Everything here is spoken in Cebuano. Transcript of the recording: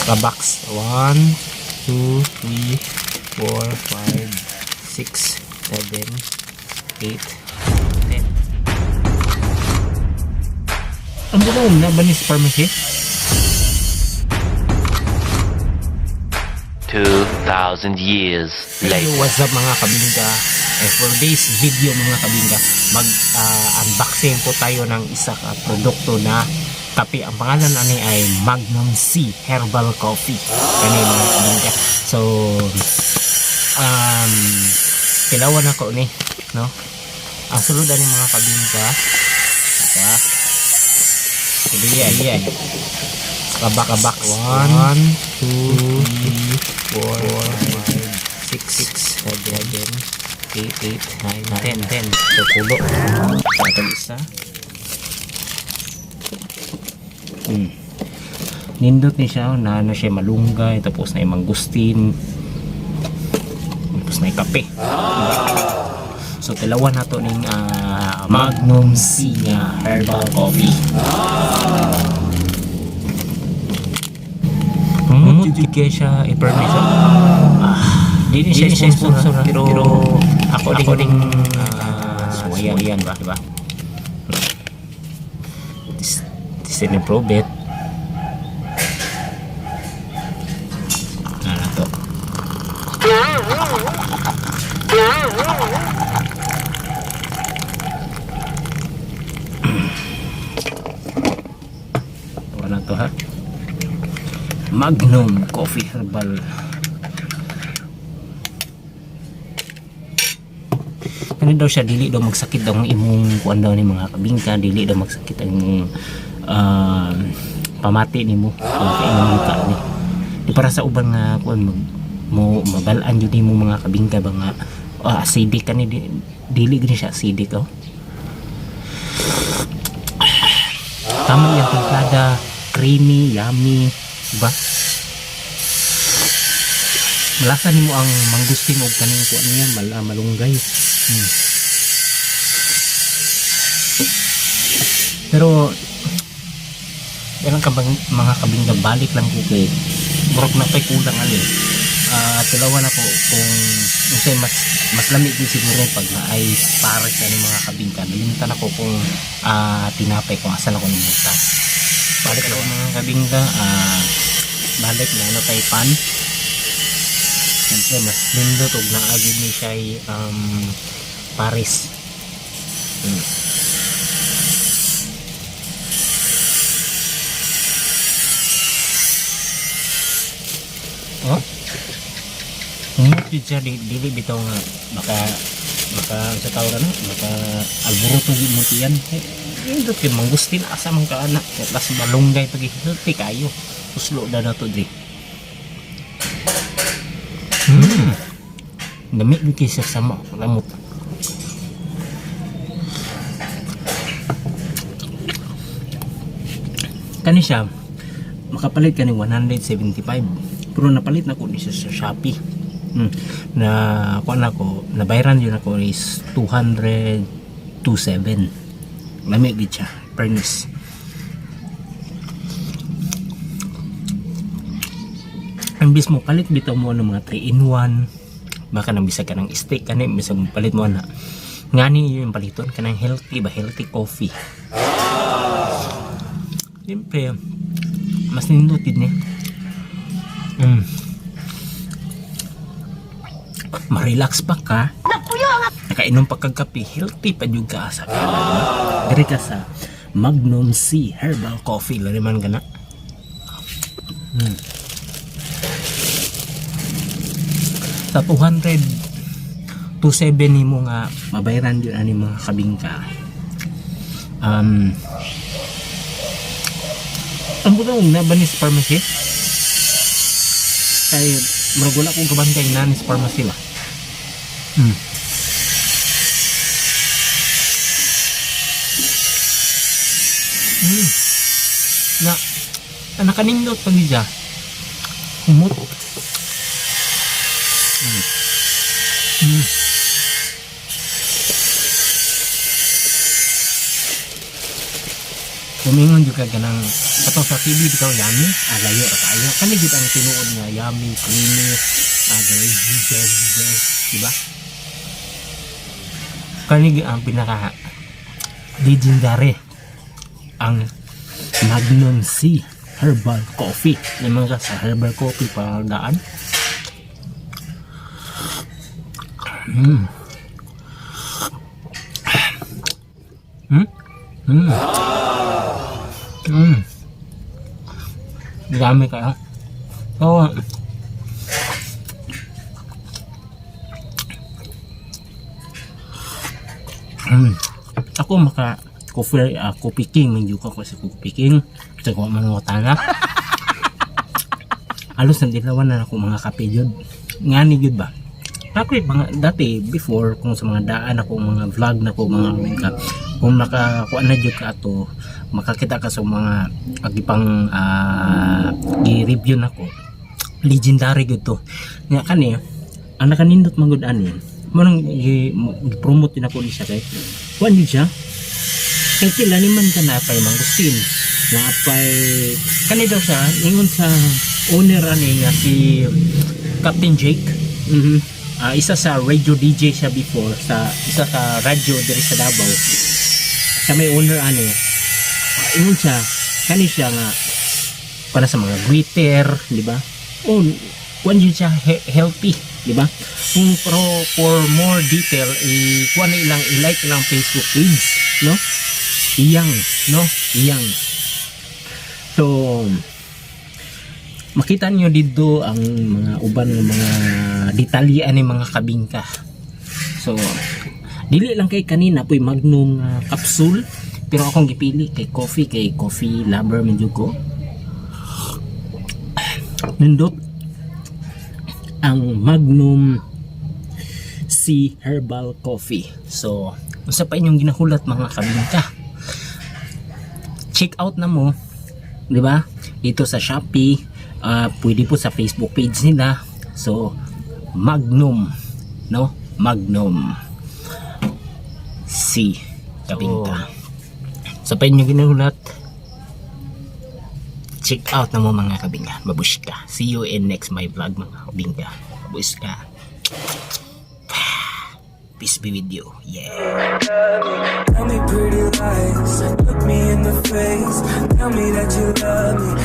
Sa box. 1, 2, 3, 4, 5, 6, 7, 8, 10. Ang buong na ba ni sa pharmacy? 2,000 years Hello, later. what's up, mga kabingka? Eh, for this video, mga kabingka, mag-unboxing po tayo ng isa ka produkto na kape. Ang pangalan ani ay Magnum C Herbal Coffee. Kani, mga kabingka. So, tilawan ako ni, no? Ang sulod ani, mga kabingka, ito ah. Sige, ay. Kabak, box. 1, 2, 3, 4, 5, 6, 7, 8, 8, 9, 10, 10. So, pulo. Tatag isa. Nindot ni siya, na ano siya, malunggay, tapos na mangustin, tapos na kape. So, tilawan na to ning Magnum C nga herbal coffee. Mumut jud kaya siya i-permit. Ah, di ni siya sponsor, ha? Pero ako ding suwayan ba, di ba? This is improve it. Ano to? Ano to, ha? Magnum Coffee Herbal. Ano daw siya, dili daw magsakit daw ang imong kuan daw ni, mga kabingka, dili daw magsakit ang imong pamati nimo kung kainom ka ni. Di para sa uban nga kuan mag mo mabalaan jud nimo, mga kabingka ba, nga acidic kani di, dili gini siya acidic, oh. Tama yung timplada, creamy, yummy, diba? Malasa nimo ang mangustin og kaning kuan niya, malunggay. Pero yan ka bang, mga kabingga, balik lang ko kay murag na pay kulang ani. Tilawan ako kung unsay mas mas lami din siguro pag naay pares ani, mga kabingka. Nalimtan ako kung tinapay kung asa na ko nimutang. Balik ako, mga kabingka, balik na ano tay pan. Siyempre, mas nindot og naa gyud ni siya pares. Oh? Humot yun siya, di, dili bitaw nga maka maka sa tawag ano, maka alburuto gyud mo tiyan. Eh, nindot yun, mangustin asa man ka ana. Plus malunggay pag healthy kayo. Tuslo na na to diri. Dami gyud kay siya sama lamot. Kani siya makapalit kani 175 pero napalit na ko ni siya sa Shopee. Na kuan ako, nabayaran yun ako is 227. Lami gid siya, fairness. Imbis mo palit bitaw mo ng mga 3 in 1, baka nang bisag ka ng steak kani, bisag mo palit mo na ngani yung paliton kanang healthy ba, healthy coffee. Siyempre mas nindot din eh. Ma-relax pa ka, nakainom pa kag kape, healthy pa jud ka sa kana, di ba? Diri ka sa Magnum C Herbal Coffee, lari man kana. Sa 200 27 nimo nga mabayaran yun ani, mga kabingka. Ang butong na ba ni sa pharmacy kay murag wala kong kabantay na ni sa pharmacy ba. Na nakanindot pag siya. Humot. Kumingon jud ka ganang katong sa TV bitaw, yummy. Ah, layo ra kaayo. Pero kani gid ang tinuod nga yummy, creamy, delicious, di ba? Kani gid ang pinaka legendary, ang Magnum C Herbal Coffee. Naman ka sa herbal coffee para daan. Dami kayo. So, ako maka coffee, Coffee King man jud ko sa Coffee King sa ko man na halos nagdilawan na ako mga kape jud ngani jud ba. Ako mga dati before, kung sa mga daan ako mga vlog na ko mga ka, kung nakakuan na jud ka ato, makakita ka sa mga agipang gi-review nako, legendary gyud to nga kani. Ang nakanindot man gud ani mo nang gi-promote din ako ni siya kay kuan jud siya, kay kila ni man ka napay mangustin, napay kani daw siya. Ingon sa owner ani nga si Captain Jake. Ah, isa sa radio DJ siya before sa isa sa radyo diri sa Davao. Siya may owner ani. Ah, ingon siya kani siya nga para sa mga greeter, di ba? O kuan yun siya healthy, di ba? Kung pero for more detail, i kuan na ilang i-like lang Facebook page, no? Iyang, no? Iyang. So makita niyo dito ang mga uban ng mga detalye ani, mga kabingka. So dili lang kay kanina po'y Magnum capsule, pero akong gipili kay coffee lover man jud ko. Nindot ang Magnum C Herbal Coffee. So unsa pa inyong ginahulat, mga kabingka? Check out na mo, di ba, dito sa Shopee, pwede po sa Facebook page nila. So Magnum, no? Magnum C, kabingka. So pa inyong ginahulat, check out na mo, mga kabingka. Babushka. See you in next my vlog, mga kabingka. Babushka. Peace be with you. Yeah. Tell me pretty lies, look me in the face. Tell me that you love me.